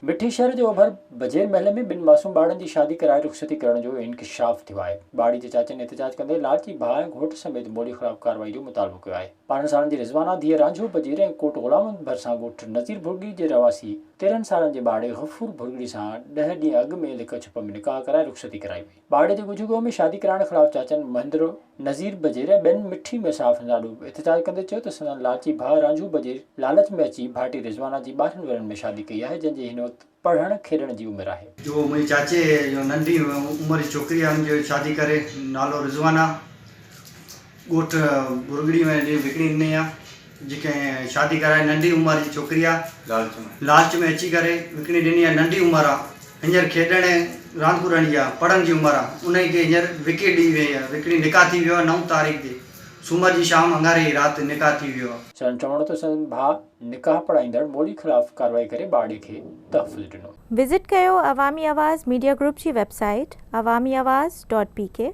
مٺي شهر جي اوڀر بجير محلي ۾ ٻن معصوم ٻارڙن جي شادي ڪرائي رخصتي ڪرڻ جو انڪشاف ٿيو آهي. ٻارڙي جي چاچن احتجاج ڪندي لالچي ڀاء ۽ گهوٽ سميت مولي خلاف ڪارروائي جو مطالبو ڪيو آهي. 12 سالن جي رضوانه ڌيء رانجهو بجير ۽ ڪوٽ غلام محمد ڀرسان ڳوٺ نذير ڀرڳڙي جي رهواسي 13 سالن جي ٻارڙي غفور ڀرڳڙي سان ڏهه ڏينهن اڳ ۾ لڪ ڇپ ۾ نڪاح ڪرائي رخصتي ڪرائي وئي. ٻارڙي جي ڳجهه ڳوهه ۾ شادي ڪرائڻ خلاف چاچن مهندر نذير بجير ۽ ٻين مٺي ۾ صحافين آڏو احتجاج ڪندي چيو ته سندن لالچي ڀاء رانجهو بجير لالچ ۾ اچي ڀائٽي رضوانه جي 12 ورهين ۾ شادي ڪئي آهي جنهن جي هن وقت پڙهڻ کيڏڻ جي عمر آهي. جو منهنجي چاچي جو ننڍي عمر جي ڇوڪري آهي ان جو شادي ڪري نالو رضوانه ڳوٺ ڀرڳڙي ۾ وڪڻي ڏني آهي جيڪي شادي ڪرائي ننڍي عمر جي ڇوڪري آ لالچ ۾ اچي ڪري وڪڻي ڏني آ ننڍي عمر آ هينئر کيڏڻ ۽ راند ڪڏڻ جي آ پڙهڻ جي عمر آ انهي کي هينئر وڪي ڏئي وئي آ وڪڻي نڪاح ٿي ويو آ نو تاريخ تي سومر جي شام اڱاري جي رات نڪاح ٿي ويو آ. سندن چوڻ هو ته سندن ڀاء نڪاح پڙهائيندڙ مولوي خلاف ڪارروائي ڪري ٻارڙي کي تحفظ ڏنو. وزٽ ڪيو عوامي آواز ميڊيا گروپ جي website Awami Awaz dot P K.